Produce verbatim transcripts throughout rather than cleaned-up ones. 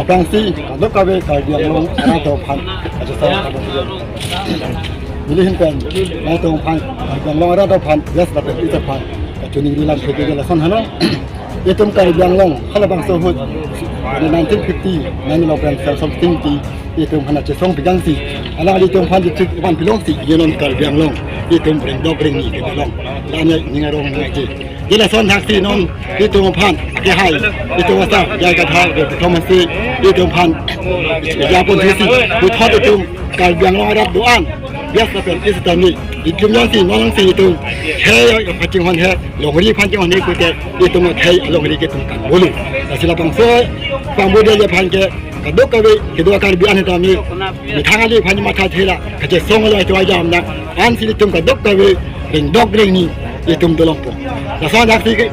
Kangsi, kadokave Karbi Anglong arat aphan, aja saya kadokave. Neli ahin pen, nangtum aphan, Karbi Anglong arat aphan, yes, lapen isi aphan, kachiningri lam theke lason hana. Itum Karbi Anglong, halabangso ahut, nineteen fifty-nine lo pen, something ti, itum hana chesong pejangsi. Alanglitum aphan district aphan pilongsi, ye non Karbi Anglong, itum rengdok rengni ke long. Lanya ning arong nangji. Jela son thaksi non, itum aphan, kehai, itum asa, jai katha, ke performance, itum aphan, ya pon thaksi, puthot itum, Karbi Anglong arat do-an, bias lapen isi tami, itum nangsi, non nangsi itum, khei aphan chinghon he, longri aphan chinghon he, kute, itum khei longri ke itum kan bolu. Lasi labangso, pambu dia aphan ke, kadokave, kedo Karbi an tami, methang ali aphan matha thela, kachesong lo itum ajam na, ansi itum kadokave, rengdok rengni, itum dolongpo. Lason thaksi ke,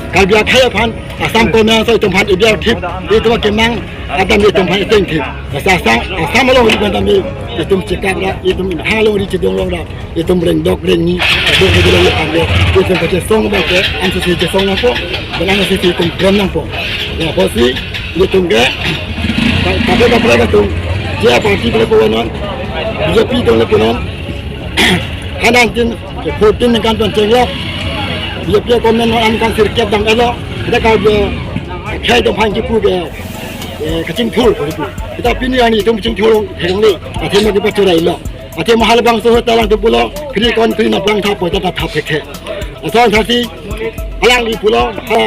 Karbi akhei aphan, Assam Convention itum aphan ibiar thip, itum kemang, adam itum aphan iteng thip. Lasi Assam, Assam alongri aphan tami, itum chekak ra, itum methang alongri chedong long ra, itum rengdok rengni, dok rengni long aphan ke, itum kachesong abang ke, ansi chesong nangpo, dan ansi itum klem nangpo. Ya, pusi, itum ke, ka-, kape kaprek atum, je party pen le konon, B J P pen le konon, kan nineteen fourteen ningkan pen chenglok, B J P konon non aningkan sirkep dam-et lo, kita Karbi, khei atum aphan kipu ke, eh, kachingthur, kita pini arni itum chingthur, hengli, athe ma kipachurai lo. Athe ma halabangso ahut ta alangtum pulo, kri kon kri nangplang thap po, ta thap thekthe. Lason thaksi, alangli pulo, ha,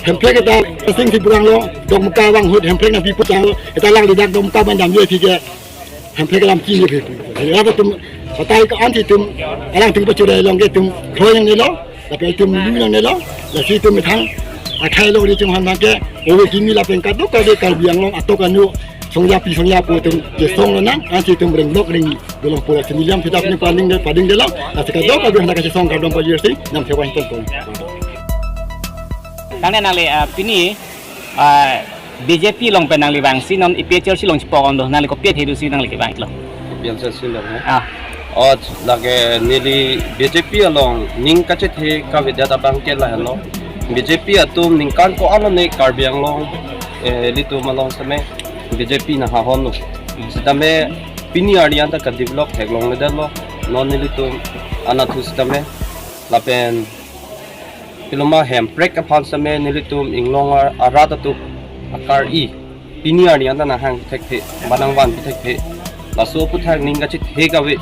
Hemprek ta, sing si purang lo, Dokmoka vang ahut, Hemprek nangpi putang lo, ta alangli dak Dokmoka bandam ye thike, Hemprek alam ki ye phe. Ya atum, patai ka ansi itum, alangtum pachurai long ke itum, khoi nangne lo, lapen itum lu nangne lo, lasi itum methang, akhei longri chinghon abang ke, ove kimi lapen kadokave Karbi Anglong atok anu, songjapi songjapo itum, chesong lonang, ansi itum rengdok rengni. Dolongpo lasi nelitum aphan pading de, pading de lo. Lasi kadokave hana kachesong kardom pajirsi, nam thewa hinton kong. Tangte nangli, ah, pini, ah, B J P along pen nangli vangsi non A P H L C along chepok-on do, nangli kopi athe do si nangli kevang lo? A P H L C along, eh? Ah. Oh, lake neli B J P along ning kachethe kavedet abang ke lahelo. B J P atum ningkan ko-an ne Karbi Anglong, eh, ilitum along seme B J P nang hahon lo. Sitame pini arni anta ka develop theklongledetlo, non nelitum anatthu sitame lapen piloma Hemprek aphan sitame nelitum inglong ar-, arat atum akar-i pini arni anta nanghang thekthe, ba nangvanpi thekthe. Laso aputhak ning kachethe kave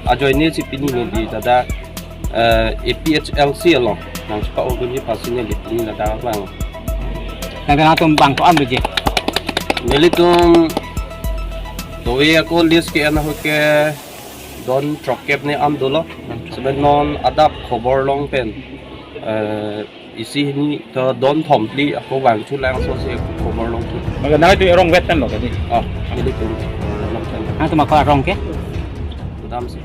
ajoine si pini neli ladak, eh, A P H L C along nangchepa-o dunji aphansi neli pini ladak vang. Nangtum bang ko-an doji? Nelitum dove ako list ke-en ahut ke don throkkep ne an dolo. Sebe non adap khobor long pen, eh, isi hini ta don thom phli ako vangthulang, so si khobor longthu. Maka nangtum arong vet pen lo kadi? Ah, nelitum arong vet pen. Nangtum ako arong ke? Dam si